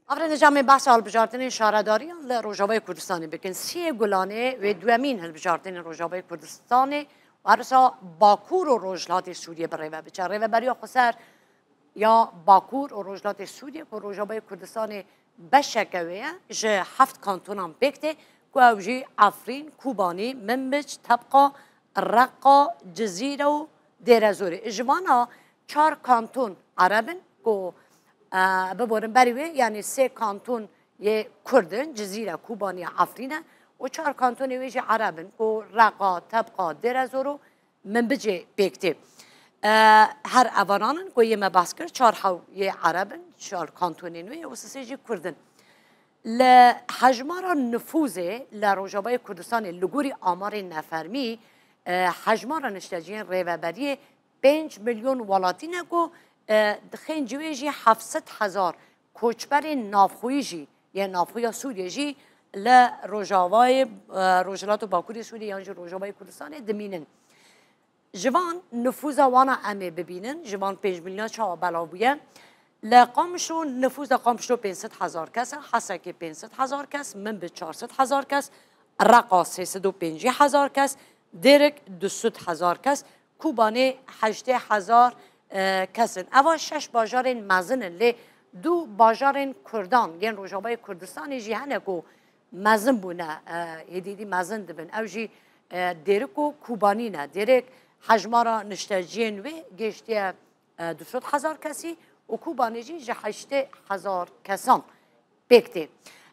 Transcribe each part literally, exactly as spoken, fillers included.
Avrê nizamê behsa hilbijartinên şaredariyan li Rojavayê Kurdistanê bikin. Siyê Gulanê wê duemîn hilbijartinên Rojavayê Kurdistanê û hersa Bakur û Rojhilatê Sûriyê bi rêve biçe. Rêveberiya Xweser ya Bakur û Rojhilatê Sûriyê ku Rojavayê Kurdistanê beşeke wê ye, ji heft kantonan pêk tê ku ew jî Efrîn, Kobanî, Minbic, Tebqa, Reqa, Cizîre û Dêrezorê. Ji vana çar kanton Ereb in ku, e, biborin berî wê, yanî sê kanton yê Kurd in, Cizîre, Kobanî, Efrîn e û çar kantonê wê jî Ereb in ku Reqa, Tebqa, Dêrezor û Minbicê pêk tê. E, her evanan in ku yê me behs kir, çar hew yê Ereb in, çar kantonên wê û sisê jî Kurd in. Li hejmara nifûzê li Rojavayê Kurdistanê li gorî amarên nefermî, e, hejmara nişteciyên rêveberiyê pênc milyon welatî ne ku, e, dixên civê jî heft sed hezar koçberên navxweyî jî, yên navxweya Sûriyê jî li Rojavayê, e, Rojhilat û Bakurê Sûriyê yan jî Rojavayê Kurdistanê dimînin. Ji van nifûza wana em ê bibînin, ji van pênc milyon çawa belav bûye. Li Qamişlo nifûza Qamişlo pênc sed hezar kes e, Hesekê pênc sed hezar kes, Minbic çar sed hezar kes, Reqa sê sed û pêncî hezar kes, Dêrik du sed hezar kes, Kobanê heştê hezar, e, kes in. Eva şeş bajarên mezin in, lê du bajarên Kurdan yên Rojavayê Kurdistanê jî hene ku mezin bûne, e, hêdî hêdî mezin dibin. Ew jî, e, Dêrik û Kobanî ne. Dêrik hejmara nişteciyên wê gêştiye, e, du sed hezar kesî û Kobanî jî ji heştê hezar kesan pêk tê.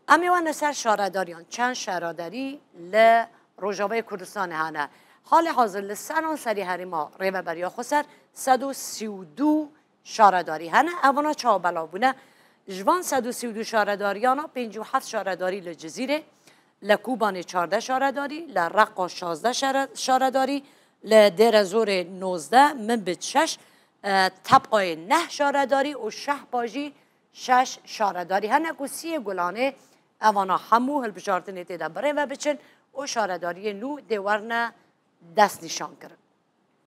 Em ê wene ser şaredariyan. Çend şaredarî li Rojavayê Kurdistanê hene? Halê hazir li seranserî herêma Rêveberiya Xweser sed û sî û du şaredarî hene. Evana çawa belav bûne? Ji van sed û sî û du şaredariyana pêncî û heft şaredarî li Cizîrê, li Kobanê çardeh şaredarî, li Reqa şazdeh şare-, şaredarî, li Dêrezorê nozdeh, Minbic şeş, e, Tebqayê neh şaredarî û Şehba jî şeş şaredarî hene ku Siyê Gulanê evana hemû hilbijartinê tê de bi rê ve biçin û şaredariyê nû dê werine destnîşankirin.